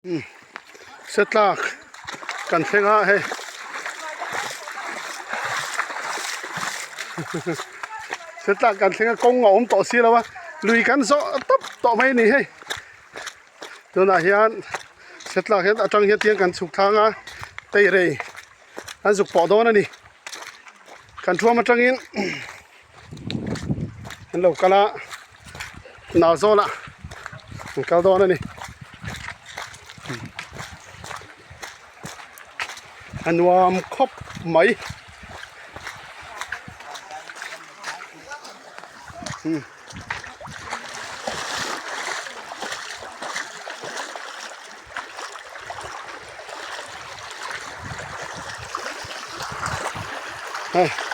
Setlak kan thleng a hei setlak kan thleng a kawng a awm tawh si lo a lui kan zawh tawp tawh mai a ni hei tunah hian setlak hian atang hian tiang kan chhuk thlang a teirei an zuk pawh dawn a ni kan thuam atangin an lo kal a nau zawlah an kal dawn a ni a nuam khawp mai hei.